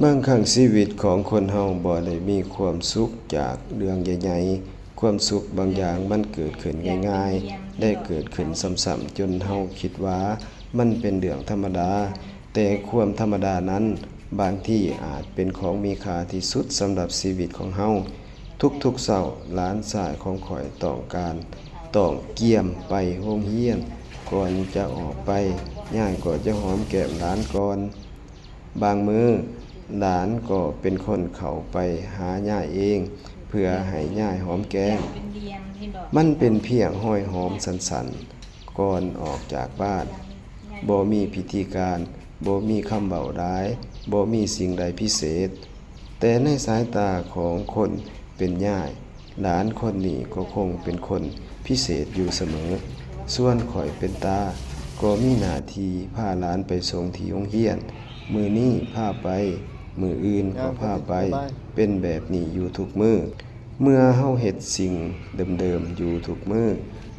ບາງຄັ້ງຊີວິດຂອງຄົນເຮົາບໍ່ໄດ້ມີຄວາມສຸກຈາກເລື່ອງໃຫຍ່ໆ. ຄວາມສຸກບາງຢ່າງມັນເກີດຂຶ້ນງ່າຍໆ ແລະ ເກີດຂຶ້ນຊ້ຳໆ ຈົນເຮົາຄິດວ່າມັນເປັນເລື່ອງທຳມະດາ. ແຕ່ຄວາມທຳມະດານັ້ນບາງທີອາດເປັນຂອງມີຄ່າທີ່ສຸດສຳລັບຊີວິດຂອງເຮົາ. ທຸກໆເຊົ້າ, ຫຼານຊາຍຂອງຂ້ອຍຕ້ອງການ, ຕ້ອງກຽມໄປໂຮງຮຽນ. ກ່ອນຈະອອກໄປ, ຍາຍກໍຈະຫອມແກ້ມຫຼານກ່ອນ. ບາງມື້, ຫຼານກໍເປັນຄົນເຂົ້າໄປຫາຍາຍເອງ ເພື່ອໃຫ້ຍາຍຫອມແກ້ມ. ມັນເປັນພຽງຮອຍຫອມສັ້ນໆ ກ່ອນອອກຈາກບ້ານ. ບໍ່ມີພິທີການ, ບໍ່ມີຄຳເວົ້າຫຼາຍ, ບໍ່ມີສິ່ງໃດພິເສດ. ແຕ່ໃນສາຍຕາຂອງຄົນເປັນຍາຍ, ຫຼານຄົນນີ້ກໍຄົງເປັນຄົນພິເສດຢູ່ສະເໝີ. ສ່ວນຂ້ອຍເປັນຕາ, ກໍມີໜ້າທີ່ພາຫຼານໄປສົ່ງທີ່ໂຮງຮຽນ. ມື້ນີ້ພາໄປ, ມື້ອື່ນກໍພາໄປ, ເປັນແບບນີ້ຢູ່ທຸກມື້. ເມື່ອເຮົາເຮັດສິ່ງເດີມໆຢູ່ທຸກມື້,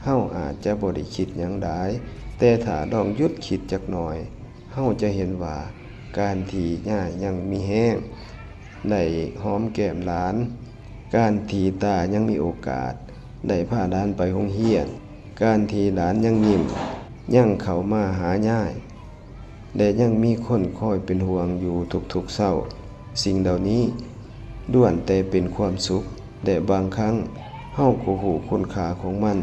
ເຮົາອາດຈະບໍ່ໄດ້ຄິດຫຍັງຫຼາຍ, ແຕ່ຖ້າລອງຢຸດຄິດຈັກໜ່ອຍ, ເຮົາຈະເຫັນວ່າການທີ່ຍາຍຍັງມີແຮງໄດ້ຫອມແກ້ມຫຼານ, ການທີ່ຕາຍັງມີໂອກາດໄດ້ພາຫຼານໄປໂຮງຮຽນ, ການທີ່ຫຼານຍັງຍິ້ມ, ຍັງເຂົ້າມາຫາຍາຍ ແລະ ຍັງມີຄົນຄອຍເປັນຫ່ວງຢູ່ທຸກໆເຊົ້າ. ສິ່ງເຫຼົ່ານີ້ລ້ວນແຕ່ເປັນຄວາມສຸກ, ແລະ ບາງຄັ້ງເຮົາກໍຮູ້ຄຸນຄ່າຂອງມັນ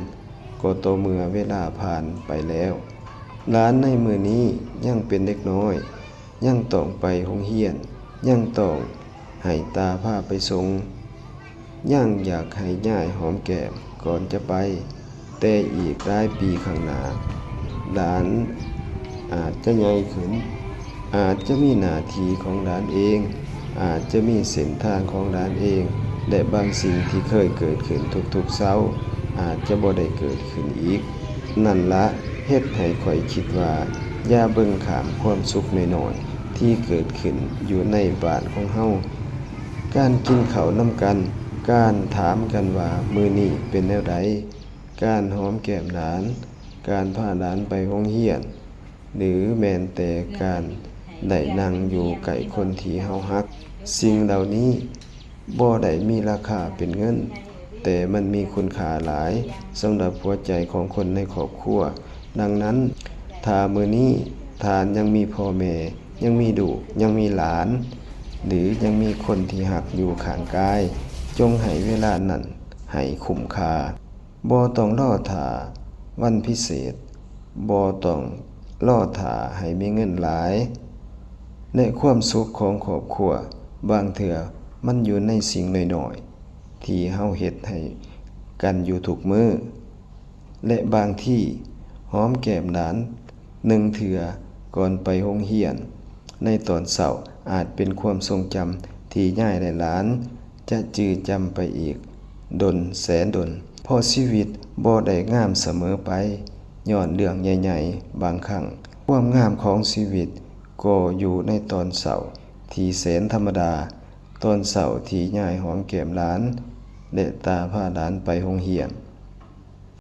ກໍຕໍ່ເມື່ອເວລາຜ່ານໄປແລ້ວ. ຫຼານໃນມື້ນີ້ຍັງເປັນເດັກນ້ອຍ, ຍັງຕ້ອງໄປໂຮງຮຽນ, ຍັງຕ້ອງໃຫ້ຕາພາໄປສົ່ງ, ຍັງຢາກໃຫ້ຍາຍຫອມແກ້ມກ່ອນຈະໄປ. ແຕ່ອີກຫຼາຍປີຂ້າງໜ້າ, ຫຼານອາດຈະໃຫຍ່ຂຶ້ນ, ອາດຈະມີໜ້າທີ່ຂອງຫຼານເອງ, ອາດຈະມີເສັ້ນທາງຂອງຫຼານເອງ, ແລະ ບາງສິ່ງທີ່ເຄີຍເກີດຂຶ້ນທຸກໆເຊົ້າ ອາດຈະບໍ່ໄດ້ເກີດຂຶ້ນອີກ. ນັ້ນລະເຮັດໃຫ້ຂ້ອຍຄິດວ່າ ຢ່າເບິ່ງຂ້າມຄວາມສຸກນ້ອຍໆທີ່ເກີດຂຶ້ນຢູ່ໃນບ້ານຂອງເຮົາ. ການກິນເຂົ້ານຳກັນ, ການຖາມກັນວ່າມື້ນີ້ເປັນແນວໃດ, ການຫອມແກ້ມຫຼານ, ການພາຫຼານໄປໂຮງຮຽນ, ຫຼື ແມ່ນແຕ່ການໄດ້ນັ່ງຢູ່ໃກ້ຄົນທີ່ເຮົາຮັກ. ສິ່ງເຫຼົ່ານີ້ບໍ່ໄດ້ມີລາຄາເປັນເງິນ, ແຕ່ມັນມີຄຸນຄ່າຫຼາຍສຳລັບຫົວໃຈຂອງຄົນໃນຄອບຄົວ. ດັ່ງນັ້ນ, ຖ້າມື້ນີ້ທ່ານຍັງມີພໍ່ແມ່, ຍັງມີລູກ, ຍັງມີຫຼານ, ຫຼື ຍັງມີຄົນທີ່ຮັກຢູ່ຂ້າງກາຍ, ຈົ່ງໃຫ້ເວລານັ້ນໃຫ້ຄຸ້ມຄ່າ. ບໍ່ຕ້ອງລໍຖ້າວັນພິເສດ, ບໍ່ຕ້ອງລໍຖ້າໃຫ້ມີເງິນຫຼາຍ, ແລະ ຄວາມສຸກຂອງຄອບຄົວບາງເທື່ອມັນຢູ່ໃນສິ່ງນ້ອຍໆທີ່ເຮົາເຮັດໃຫ້ກັນຢູ່ທຸກມື້. ແລະ ບາງທີ, ຫອມແກ້ມຫຼານໜຶ່ງເທື່ອກ່ອນໄປໂຮງຮຽນໃນຕອນເຊົ້າ ອາດເປັນຄວາມຊົງຈຳທີ່ຍາຍ ແລະ ຫຼານຈະຈື່ຈຳໄປອີກດົນແສນດົນ. ເພາະຊີວິດບໍ່ໄດ້ງາມສະເໝີໄປຍ້ອນເລື່ອງໃຫຍ່ໆ. ບາງຄັ້ງຄວາມງາມຂອງຊີວິດກໍຢູ່ໃນຕອນເຊົ້າທີ່ແສນທຳມະດາ, ຕອນເຊົ້າທີ່ຍາຍຫອມແກ້ມຫຼານ ແລະ ຕາພາຫຼານໄປໂຮງຮຽນ.